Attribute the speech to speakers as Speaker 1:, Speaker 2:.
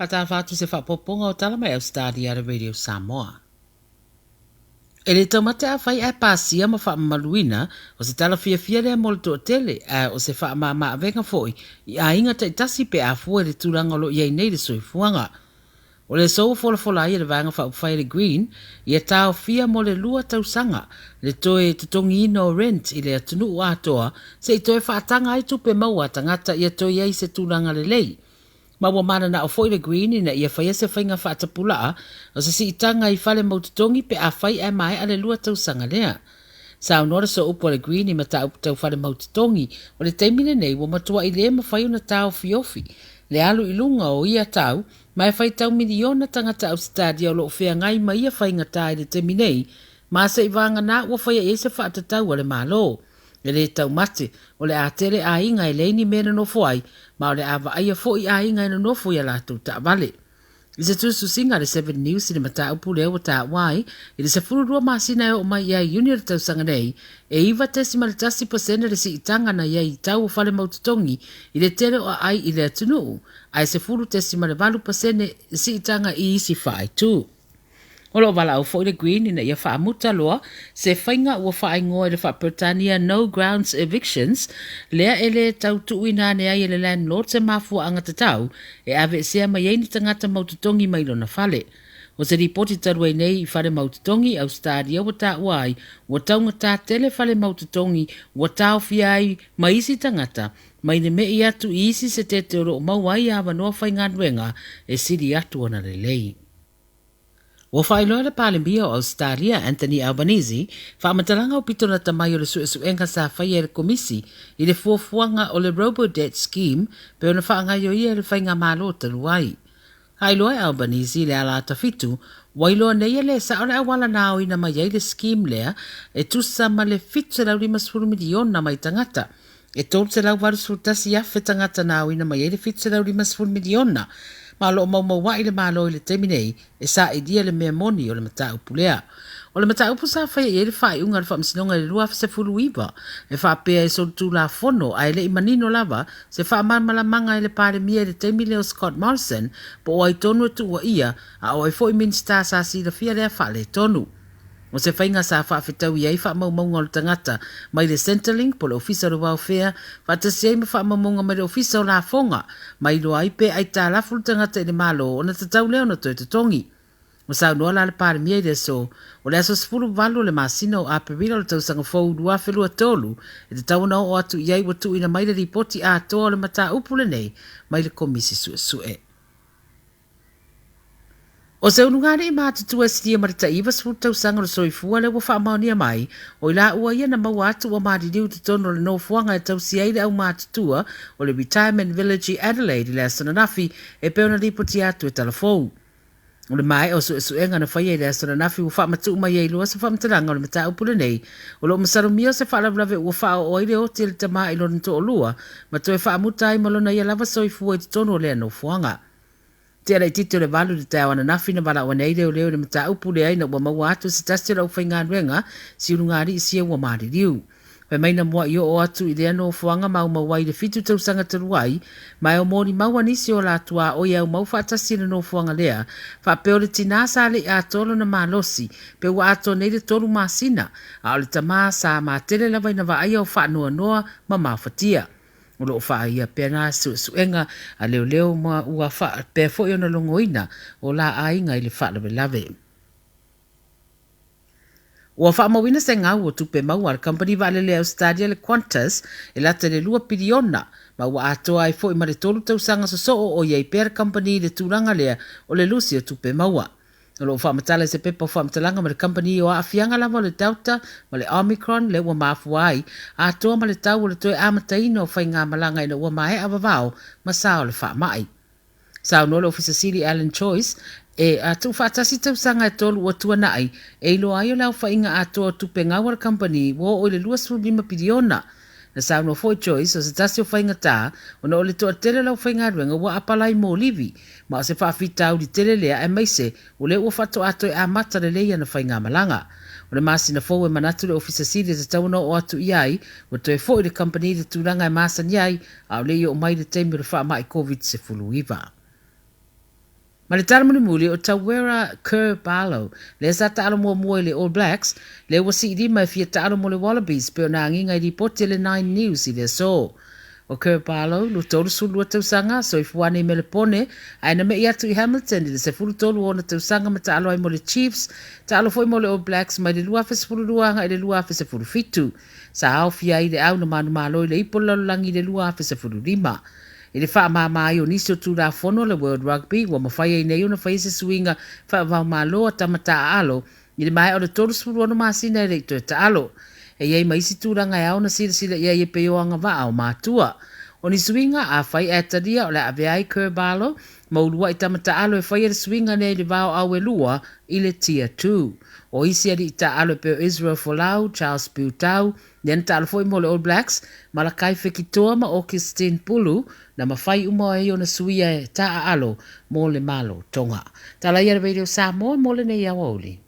Speaker 1: Faatafa atu se faaopoopoga o tala mai Ausetalia a le Radio Samoa. E le taumate afai ae pasia ma faamamaluina, o se tala fiafia lea mo le toatele, ae o se faamama-avega foi i aiga taitasi pe a fua i le tulaga o lo o i ai nei le soifuaga. O le aso ua folafola ai e le Vaega Faaupufai a le Green ia taofia mo le lua tausaga le toe totogiina o rent i le atunuu atoa se i toe faataga ai tupe maua a tagata ia toe i ai se tulaga lelei. Ma ua mananao foi le Green ina ia faia se faiga faatapulaa o se siitaga i fale mau totogi pe afai ae maea le lua tausaga lea. Saunoa le sooupu a le Green i mataupu tau fale mau totogi o le taimi lenei ua matuai le mafai ona taofiofi le alu i luga o ia tau ma e faitau miliona tagata Ausetalia o lo o feagai ma ia faigata i le taimi nei ma se i vagana ua faia i ai se faatatau a le Malo. E le taumate, o le a tele aiga e leai ni mea e nonofo ai, ma o le a vaaia foi aiga e nonofo i a latou taavale. I se tusitusiga a le Seven News i le mataupu lea ua taua ai, i le 12 masina e oo mai ia Iuni o le tausaga nei, e 9.1 pasene le siitaga na i ai i tau o fale mau totogi i le tele o aai i le atunuu, ae 10.8 pasene le siitaga i isi faaitu. O lo o valaau foi le Green ina ia faamuta loa se faiga ua faaigoa i le faa-Peretania No Grounds Evictions, lea e le tau tuuina ane ai e le landlord se mafuaaga tatau e aveesea mai ai ni tagata mau totogi mai lona fale. O se lipoti talu ai nei i fale mau totogi i Ausetalia ua taua ai ua taugata tele fale mau totogi ua taofia ai ma isi tagata mai le me'i atu i isi setete o lo o maua ai avanoa faigaluega e sili atu ona lelei. Ua faailoa e le Palemia o Ausetalia, Anthony Albanese, faamatalaga aupito lata mai o le suesuega sa faia e le Komisi i le fuafuaga o le Robo-Debt Scheme pei ona faagaioia e le Faigamalo talu ai. Faailoa e Albanese i le ala ata fitu, ua iloa nei e le sao le auala na aoina mai ai le scheme lea e tusa ma le $750 miliona mai tagata E 381,000 tagata na aoina mai ai le $750 miliona, ma o lo o maumaua'i le Malo i le taimi nei e sailia le mea moni o le mataupu lea. O le mataupu sa faia i ai le faaiuga a le Faamasinoga i le 2019 e faapea e solitulafono ae le i manino lava se faamalamalamaga e le Palemia i le taimi lea o Scott Morrison po o ai tonu e tuuaia a o ai foi Minisita sa silafia lea faaletonu. O se faiga sa faafetaui ai faamaumauga o le tagata mai le Centrelink po o le Ofisa o le Welfare faatasi ai ma faamaumauga mai le Ofisa o Lafoga ma iloa ai pe aitalafu le tagata i le Malo ona tatau lea ona toe totogi. Ua saunoa la le Palemia i le aso o le aso 18 o le masina o Aperila o le tausaga fou 2023 e tatau ona oo atu i ai ua tuuina mai le lipoti atoa o le mataupu lenei mai le Komisi Suesue. O se ulugalii matutua e silia ma le tai 90 tausaga o le soifua lea ua faamaonia mai, o i laua ia na maua atu ua maliliu i totonu o le nofoaga e tausia ai le aumatutua o le Retirement Village i Adelaide i le aso ananafi e pei ona lipotia atu e Talafou. O le maea o suesuega na faia i le aso ananafi ua faamatuu mai ai loa se faamatalaga o le mataupu lenei o lo o masalomia o se faalavelave ua faaoo ai le oti a le tama i lona toalua ma toe faamuta ai ma lona ia lava soifua i totonu o lea nofoaga. Tea laitiiti o le valu i le taeao ananafi na valaau ane ai leoleo i le mataupu lea ina ua maua atu e se tasi o le aufaigaluega siulugaalii sia ua maliliu. Fai mai na mua'i oo atu i lea nofoaga maumau ai i le fitu tausaga talu ai, ma e o molimau a nisi o la tuaoi e aumau faatasi i le nofoaga lea, faapea o le tinā sa le i atoa lona malosi pe ua atoa nei le tolu masina, a o le tamā sa matele lava ina vaaia o faanoanoa ma mafatia. O lo o faaia pea nā suesuega a leoleo ma ua faapea foi ona logoina o la aiga i le faalavelave. Ua faamauina se gau o tupe maua a le kamupani vaalele a Ausetalia le Qantas e lata i le lua piliona ma ua atoa ai foi ma le tolu tausaga sosoo o i ai pea le kamupani i le tulaga lea o le lusi o tupe maua. O lo o faamatala i se pepa o faamatalaga ma le kamupani o aafiaga lava o le Delta ma le Omicron lea ua mafua ai, atoa ma le tau o le toe amataina o faigamalaga ina ua maea vavao ma sa o le faamai. Saunoa le Ofisa Sili Alan Joyce, e tuufaatasi tausaga e tolu ua tuanai, e iloa ai o le aofaiga atoa o tupe gau a le kamupani ua oo i le 25 piliona. Na saunoa foi Joyce, o se tasi o faigata, ona o le toatele o le aufaigaluega ua apalai mo livi, ma o se faafitauli tele lea aemaise o lea ua faatoa toe amata lelei ana faigamalaga. O le masina fou e manatu le Ofisa Sili e tatau ona oo atu i ai, ua toe foi le kamupani i le tulaga e masani ai, a o le i oo mai le taimi o le faamai Koviti-19. Ma le tala mulimuli, o Tawera Kerr-Barlow, lea sa taalo muamua i le All Blacks, lea ua siilima e fia taalo mo le Wallabies pei ona agiga i lipoti a le Nine News i le aso. O Kerr-Barlow, 32 tausaga, soifua nei i Melepone, ae na me'i atu i Hamilton i le 13 o ona tausaga ma taalo ai mo le Chiefs, taalo foi mo le All Blacks mai le 2012 agai i le 2017. Sa aofia ai i le au na manumalo i le Ipu o le Lalolagi i le 2015. I le faamama ai o nisi o tulafono a le World Rugby, ua mafai ai nei ona faia se suiga faava-o-Malo a tama taaalo i le maea o le 36 masina e le i toe taalo. E i ai ma isi tulaga e ao ona silasila i ai e pei o agavaa o matua. O ni suiga, afai ae talia o le a avea ai Kerr-Barlow ma uluai tama taaalo e faia le suiga lea i le va o au e lua i le Tier 2. O isi alii taaalo e pei o Israel Folau, Charles Piutau, lea na taalo foi mo le All Blacks, Malakai Fekitoa ma Augustine Pulu, na mafai uma ai ona suia e taaalo mo le Malo Tonga. Tala ia le Radio Samoa mo lenei aoauli.